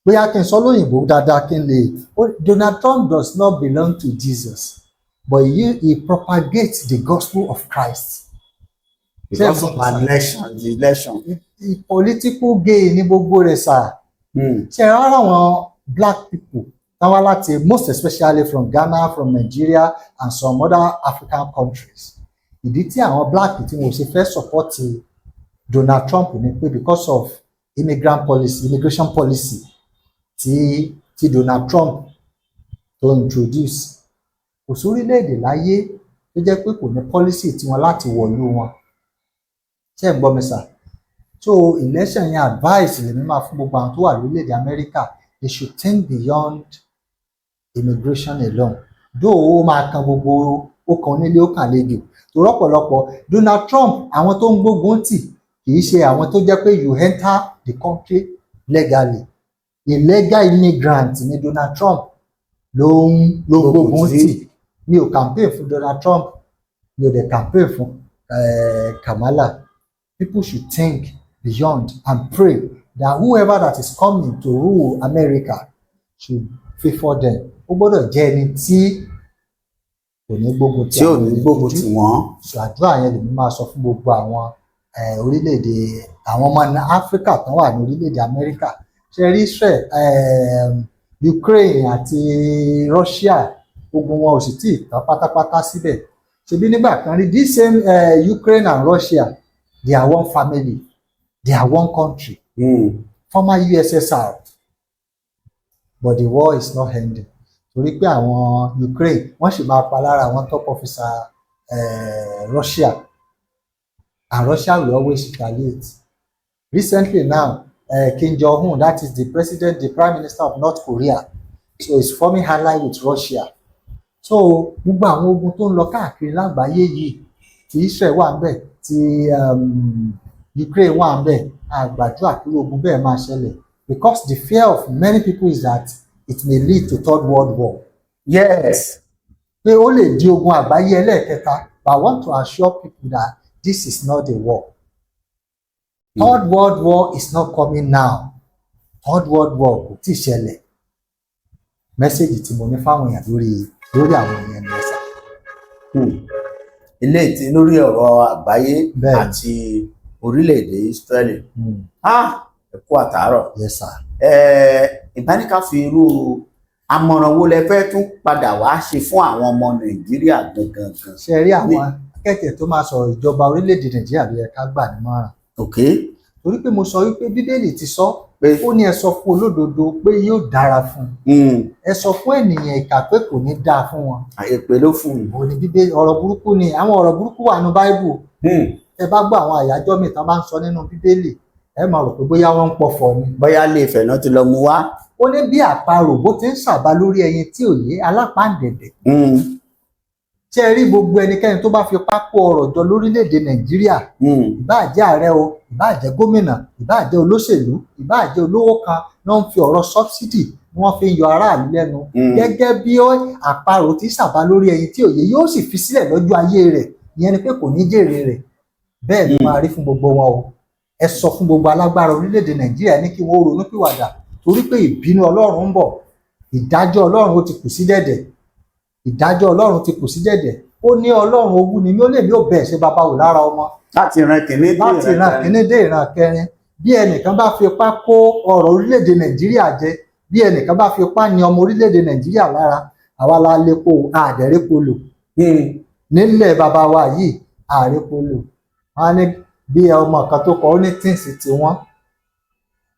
Bóyá kí n sọ lóyìnbó dáadáa kí n lè Donald Trump does not belong to Jesus, but he propagates the gospel of Christ. Because of election, the election. The political gain ní gbogbo rẹ̀ sà. Ṣe rárá, àwọn black people tán wá láti, most especially from Ghana, from Nigeria and some other African countries, ìdí tí àwọn black tí wọn ò ṣe fẹ́ support Donald Trump ni pé because of immigrant policy, immigration policy tí Donald Trump tó introduce. Kò sórílẹ̀-èdè láyé tó jẹ́ pé kò ní policy tiwọn láti wọ̀lú wọn. Ṣé ẹ̀ ń gbọ́ mi sà? So election yẹn, advice lèmi máa fún gbogbo àwọn tó wà lórílẹ̀-èdè Amẹ́ríkà, they should think beyond immigration alone, though ó máa kan gbogbo, ó kan onílé, ó kàn àlejò, torí ọ̀pọ̀lọpọ̀ Donald Trump, àwọn tó ń gbógun tì kì í ṣe àwọn tó jẹ́ pé you enter the country legally. Illegal immigrant ni Donald Trump ló ń gbógun tì. Mi ò campaign fún Donald Trump, mi ò dẹ̀ campaign fún Kamala. People should think beyond and pray that whoever that is coming to rule America should favour them. Ó gbọ́dọ̀ jẹ́ ẹni tí kò ní gbógun ti Tí ò àwọn ní èèyàn gbógun dúdú. tì wọ́n. So àdúrà yẹn lèmi máa sọ fún gbogbo àwọn orílẹ̀-èdè, àwọn ọmọ Áfíríkà tán wà ní orílẹ̀-èdè Amẹ́ríkà. Ṣe rí Israel, Ukraine àti Russia, ogun wọn ò sì tí ì tán pátápátá síbẹ̀. Ṣebí nígbà kan rí, this same Ukraine and Russia, they are one family, they are one country. Former USSR, but the war is not ending, torí pé àwọn Ukraine wọ́n sì máa pa lára àwọn top officer Russia, and Russia will always retaliate. Recently now, Kim Jong-un, that is the president, the prime minister of North Korea, so is forming ally with Russia. So gbogbo àwọn ogun tó ń lọ káàkiri lágbàáyé yìí, ti Israel wà ńbẹ̀, ti Ukraine wà ńbẹ̀, a gbàdúrà kí ogun bẹ́ẹ̀ máa ṣẹlẹ̀, because the fear of many people is that it may lead to Third World War, pé ó lè di ogun àgbáyé ẹlẹ́ẹ̀kẹta. But I want to assure people that this is not a war. Third World War is not coming now. Third World War kò tíì ṣẹlẹ̀. Message tí mo ní fáwọn èèyàn lórí àwọn èèyàn ni ẹ̀sà. Ilé tí lórí ọ̀rọ̀ àgbáyé àti orílẹ̀-èdè Israeli. Ah, ẹ kú àtàárọ̀. Yes, sir. Ìbáníká fi irú àmọ̀ràn wo lẹ fẹ́ tún padà wá ṣe fún àwọn ọmọ Nàìjíríà gangan gan? Ṣe rí àwọn akẹ́kẹ̀ẹ́ tó máa sọ̀rọ̀, ìjọba orílẹ̀-èdè Nàìjíríà ló yẹ ká gbà nímọ̀ràn, torí pé mo sọ wípé Bíbélì ti sọ pé ó ní, ẹ sọ fún olódodo pé yóò dára fún un, ẹ sọ fún ènìyàn ìkà pé kò ní dáa fún wọn. Èpè ló fún un. Òun ni Bíbélì. Ọ̀rọ̀ burúkú ni, àwọn ọ̀rọ̀ burúkú wà nínú Báíbù. Ẹ bá gbọ́ àwọn àyájọ́ mi tán bá ń sọ nínú Bíbélì, ẹ máa rò pé bóyá wọ́n ń pọ̀fọ̀ ni. Bóyá lè Ifẹ̀ náà ti lọ mú wá. Ó ní bí àparò bó ti ń sàbá lórí ẹyin tí ò yé alápàǹdẹ̀dẹ̀. Ṣé ẹ rí gbogbo ẹnikẹ́ni tó bá fipá kó ọrọ̀ jọ lórílẹ̀‐èdè Nàìjíríà, ìbáà jẹ́ ààrẹ o, ìbáà jẹ́ gómìnà, ìbáà jẹ́ olóṣèlú, ìbáà jẹ́ olówó kan náà, ń fi ọ̀rọ̀ subsidy ni wọ́n fi ń yọ aráàlú lẹ́nu, gẹ́gẹ́ bí àparò tí sàbá lórí ẹyin tí ò yé, yóò sì fi sílẹ̀ lọ́jọ́ ayé rẹ̀, ìyẹn ni pé kò ní jèrè rẹ̀. Bẹ́ẹ̀ ló máa rí fún gbogbo wọn o. Ẹ sọ fún gbogbo alágbára orílẹ̀-èdè Nàìjíríà ní kí wọ́n ronú pìwàdà, torí pé ìbínú Ọlọ́run ń bọ̀. Ìdájọ́ Ọlọ́run ó ti kù sí dẹ̀dẹ̀. Ìdájọ́ Ọlọ́run ti kù sí dẹ̀dẹ̀. Ó ní Ọlọ́run owú ni mí, ó lè mí ò bẹ́ẹ̀ ṣe bàbá wò lára ọmọ láti ìran kìíní dé láti ìran kìíní dé ìran kẹrin. Bí ẹnìkan bá fipá kó ọrọ̀ orílẹ̀-èdè Nàìjíríà jẹ, bí ẹnìkan bá fipá ní ọmọ orílẹ̀-èdè Nàìjíríà lára, àwa la lépo àdẹ̀rẹ́po lò nílẹ̀ bàbá wa yìí, àrépo lò. Wọn á ní bí ọmọ kan tó kọ, ó ní things tí wọ́n,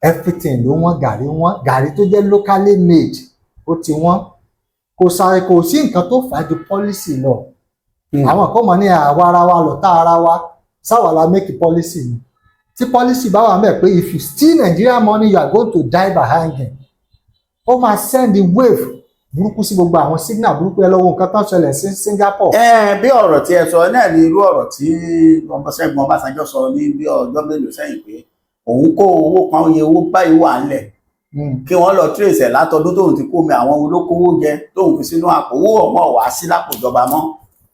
everything ló wọ́n, gàrí wọ́n, gàrí tó jẹ́ locally made ó ti wọ́n. Kò sáré, kò sí nǹkan tó fà á ju policy lọ. Àwọn kan mọ̀ ní àwa ara wa lọ̀tá ara wa, sáwà la make policy ni. Tí policy bá wà mẹ́ pé if you steal Nigeria money, you are going to die by hanging, ó máa send the wave burúkú sí gbogbo àwọn signal burúkú. Ẹ lọ́wọ́ nǹkan tó ń ṣẹlẹ̀ sí Singapore. Ẹ bí ọ̀rọ̀ tí ẹ sọ náà ni irú ọ̀rọ̀ tí Ṣẹ́gun Ọbásanjọ́ sọ ní bí ọjọ́ mélòó sẹ́yìn pé òun kó owó kan, iye owó báyìí wà ńlẹ̀, kí wọ́n lọ trace ẹ̀ látọdún tóun ti kó mi, àwọn olókòwò jẹ tóun fi sínú àpò owó ọmọ wá sí lápò ìjọba mọ́.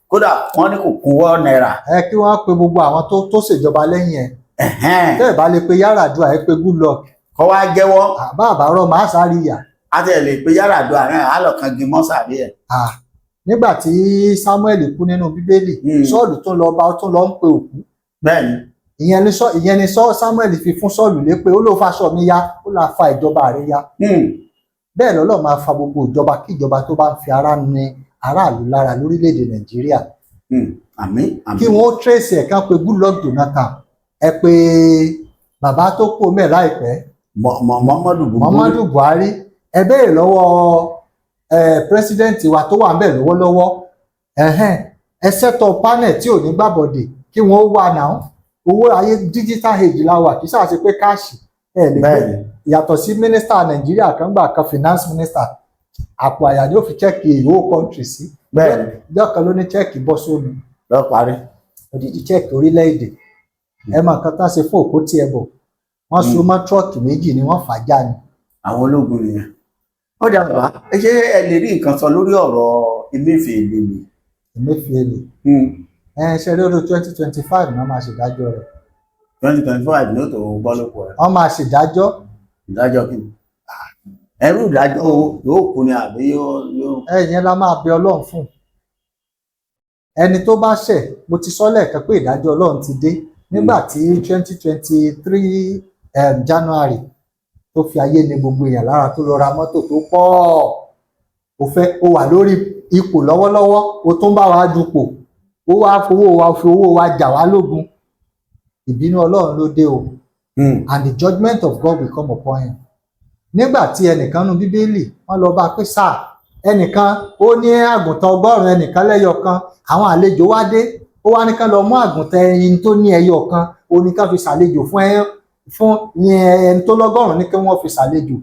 Kódà wọ́n ní kò kúnwọ́ náírà. Ẹ kí wọ́n pe gbogbo àwọn tó ṣèjọba lẹ́yìn ẹ̀. Tẹ́ ẹ̀ bá lè pe Yar'Adua, ẹ pe Goodluck. Kọ́ wá jẹ́wọ́. Àbá àbárọ̀ máa sáré yà. Á tẹ̀ lè pe Yar'Adua náà, á lọ kan gi mọ́ sàbí ẹ̀. Ah, nígbà tí Samuel kú nínú Bíbélì, Sọ́ọ̀lù tún lọ bá, ó tún lọ ń pe òkú. Ìyẹn ni Samuel fi fún Sọ́ọ̀lù lépè, ó ló faṣọ mi ya, ó là fa ìjọba rẹ̀ ya. Bẹ́ẹ̀ lọ́lọ́ máa fa gbogbo ìjọba kí ìjọba tó bá ń fi ara ní aráàlú lára lórílẹ̀‐èdè Nàìjíríà. Àmín, àmín. Kí wọ́n ó trace ẹ̀, kán pe Goodluck Jonathan, ẹ pé bàbá tó kú mẹ́ láìpẹ́, Muhammadu Buhari. Muhammadu Buhari. Ẹ béèrè lọ́wọ́ ẹ president wa tó wà ń bẹ̀ lọ́wọ́lọ́wọ́. Ẹ̀hẹ́n, ẹ set up panel tí ò ní gbàbọ̀dè kí wọ́n wà náà. Owó ayé digital age la wà, kì í sáà ṣe pé cash ẹ lè gbé. Yàtọ̀ sí mínísítà Nàìjíríà kan gbà kan, finance minister, àpò àyà ni ó fi cheque ìwó country sí. Ìjọ kan ló ní cheque bọ́ sómi. Lọ parí. Odidi cheque orílẹ̀-èdè. Ẹ mọ nǹkan tá a ṣe fún òkú tí ẹ bọ̀, wọ́n so mọ́ truck méjì ni wọ́n fà já ni. Àwọn ológun nìyẹn. Ó dà bàbá, ẹ ṣé ẹ lè rí nǹkan sọ lórí ọ̀rọ̀ Emefiele ni? Emefiele, ẹ ṣe rí ọdún 2025 náà máa ṣèdájọ́ rẹ̀. 2025 ní ó tó gbọ́ lóko rẹ̀. Wọ́n máa ṣèdájọ́. Ìdájọ́ kí ni? Ẹrú ìdájọ́ o, yóò kú ni àbí yóò? Ẹ yẹn la máa bẹ Ọlọ́run fún. Ẹni tó bá ṣẹ̀, mo ti sọ lẹ́ẹ̀kan pé ìdájọ́ Ọlọ́run ti dé nígbà tí 2023 January tó fi ayé ní gbogbo èèyàn lára, tó lọ ra mọ́tò tó pọ̀. Ó fẹ́ ó wà lórí ipò lọ́wọ́lọ́wọ́, ó tún bá wa dupò, ó wá fowó wa fi owó wa jà wá lógun. Ìbínú Ọlọ́run ló dé o. And the judgment of God will come upon him. Nígbà tí ẹnìkan nu Bíbélì, wọ́n lọ bá a pé, sáà, ẹnìkan ó ní àgùntàn 100, ẹnìkan lẹ́yọ kan. Àwọn àlejò wá dé, ó wá ní kán lọ mú àgùntàn ẹyin tó ní ẹyọ kan, ó ní kán fi ṣàlejò fún ẹ, fún ní ẹni tó lọ́gọ́rùn ní kí wọ́n fi ṣàlejò.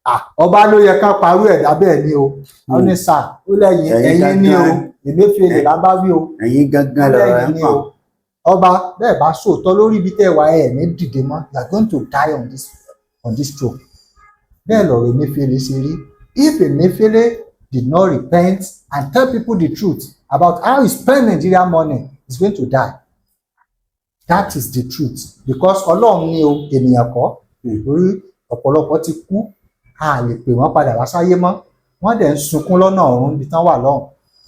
Ah, ọba ló yẹ ká parú ẹ̀dá bẹ́ẹ̀ ni o. Ó ní sà, ó lẹ́yìn Ẹ̀yin ẹ̀yin ní o. gangan. Emefiele lábáwí o. Ẹ̀yin gangan lọ̀rọ̀ ẹ̀ lẹ́yìn ń ni kàn. O ọba, bẹ́ẹ̀ bá sòótọ́ lórí ibi tẹ́ wà, ẹ̀ ní dìde mọ́. You are going to die on this throne. Bẹ́ẹ̀ lọ̀rọ̀ Emefiele ṣe rí. If Emefiele did not repent and tell people the truth about how he spend Nigeria money, he is going to die. That is the truth, because Ọlọ́run ni o, ènìyàn kọ́. Torí ọ̀pọ̀lọpọ̀ ti kú, a lè pè wọ́n padà wá sáyé mọ́. Wọ́n dẹ̀ ń sunkún lọ́nà ọ̀run níbi tán wà lọ́hùn.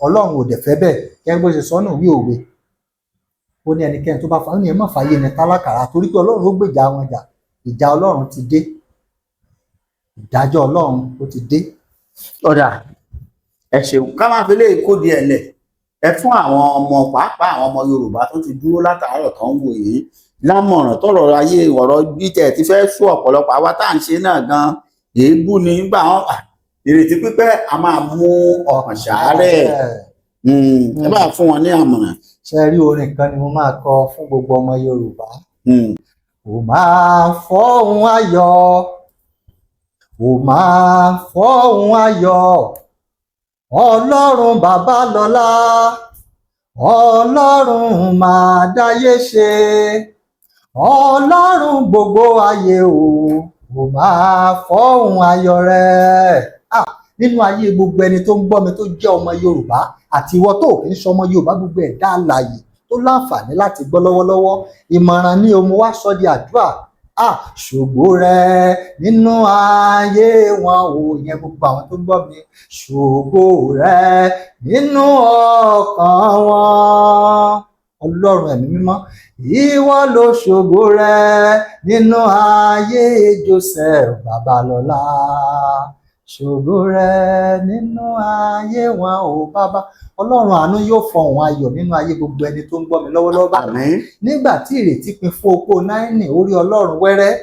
Ọlọ́run ò dẹ̀ fẹ́ bẹ́ẹ̀. Gẹ́gẹ́ bó ṣe sọ́nù wí òwe, ó ní ẹnikẹ́ni tó bá fa, ó ní ẹ má fàyè ní tálákàrà, torí pé Ọlọ́run ó gbèjà wọn jà. Ìjà Ọlọ́run ti dé, ìdájọ́ Ọlọ́run ó ti dé. Ọ̀dà, ẹ ṣeun. Ká máa fi lè kó díẹ̀ lẹ̀, ẹ fún àwọn ọmọ, pàápàá àwọn ọmọ Yorùbá tó ti dúró látàárọ̀ tó ń wò yìí lámọ̀ràn. Tọrọ ayé, ọ̀rọ̀ bí tẹ̀ ti fẹ́ sún ọ̀pọ̀lọpọ̀ àwa tá à ń ṣe náà gan, èébú ni nígbà wọn. Ìrètí pípẹ́ a máa mú ọkàn ṣàárẹ̀. Ẹ bá fún wọn ní àmọ̀ràn. Ṣe rí, orin kan ni mo máa kọ fún gbogbo ọmọ Yorùbá. Ó máa fọ́hùn ayọ̀, ó máa fọ́hùn ayọ̀, Ọlọ́run bàbá lọ́lá, Ọlọ́run máa dáyé ṣe, Ọlọ́run gbogbo ayé o, ó máa fọ́hùn ayọ̀ rẹ̀. Ah, nínú ayé gbogbo ẹni tó ń gbọ́ mi tó jẹ́ ọmọ Yorùbá, àti ìwọ tó kì í ṣe ọmọ Yorùbá, gbogbo ẹ̀dá alààyè tó láǹfààní láti gbọ́ lọ́wọ́lọ́wọ́, ìmọ̀ràn ní o, mo wá sọ di àdúrà. Ah, ṣògo rẹ nínú ayé wọn o. Ìyẹn gbogbo àwọn tó gbọ́ mi, ṣògo rẹ nínú ọkàn wọn. Ọlọ́run ẹ̀mí mímọ́, ìwọ ló ṣògo rẹ nínú ayé Joseph Babalọ́lá, ṣògo rẹ nínú ayé wọn o. Bàbá Ọlọ́run àánú yóò fọhùn ayọ̀ nínú ayé gbogbo ẹni tó ń gbọ́ mi lọ́wọ́lọ́wọ́ báyìí. Àmín. Nígbà tí ìrètí pin fún opó Náínì, orí Ọlọ́run wẹ́rẹ́.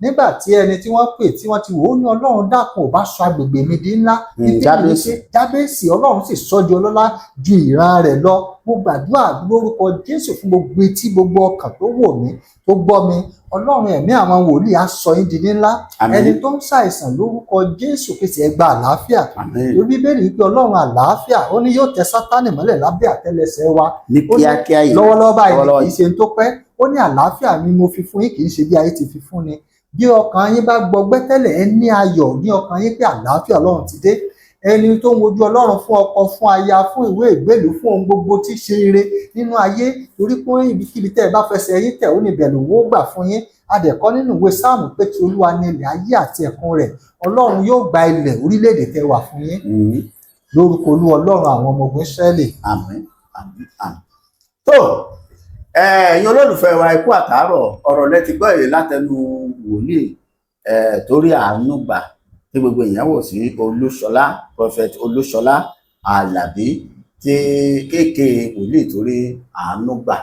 Nígbà tí ẹni tí wọ́n pè, tí wọ́n ti wò ó, ní Ọlọ́run dákun, ò bá sọ agbègbè mi di ńlá. Bíbélì ní Jábésì. pé Jábésì, Ọlọ́run sì sọ di ọlọ́lá ju ìran rẹ̀ lọ. Mo gbàdúrà lórúkọ Jésù fún gbogbo etí, gbogbo ọkàn tó wò mí, tó gbọ́ mi. Ọlọ́run ẹ̀mí àwọn wòlíì á sọ yín di ní ńlá. Àmín. Ẹni tó ń ṣàìsàn, lórúkọ Jésù Kristi, ẹ gba àlàáfíà. Àmín. Lórí Bíbélì wípé Ọlọ́run àlàáfíà, ó ní yóò tẹ Sátánì mọ́lẹ̀ lábẹ́ àtẹ́lẹsẹ̀ wa Ní ó ní kíákíá yìí. Lọ́wọ́lọ́wọ́ báyìí ni. Lọ́wọ́lọ́wọ́. Kì í ṣe tó pẹ́. Ó ní àlàáfíà mi mo fi fún yín, kì í ṣe bí ayé ti fi fún ni. Bí ọkàn yín bá gbọgbẹ́ tẹ́lẹ̀, ẹ ní ayọ̀ ní ọkàn yín pé àlàáfíà Ọlọ́run ti dé. Ẹni tó ń wojú Ọlọ́run fún ọkọ, fún aya, fún ìwé ìgbélú, fún ohun gbogbo tí ṣe ire nínú ayé, torí pé ibikíbi tẹ́ ẹ bá fẹsẹ̀ yín tẹ̀, ó ní ibẹ̀ lòun ó gbà fún yín. Adẹ̀kọ́ nínú ìwé Sáàmù pé tí Olúwa ní ilẹ̀ ayé àti ẹ̀kún rẹ̀. Ọlọ́run yóò gba ilẹ̀ orílẹ̀-èdè tẹ́ wà fún yín lórúkọ Olúwa Ọlọ́run àwọn ọmọ ogun Ísírẹ́lì. Àmín, àmín, àmín. Tó ẹ̀yin olólùfẹ́ wa, ikú àtàárọ̀, ọ̀rọ̀ lẹ ti gbọ́ èyí látẹnu wòlíì torí àánú gbà tí gbogbo èèyàn wò sí Olúṣọlá, Prophet Olúṣọlá Àlàbí, tí kéèké wòlíì torí àánú gbà.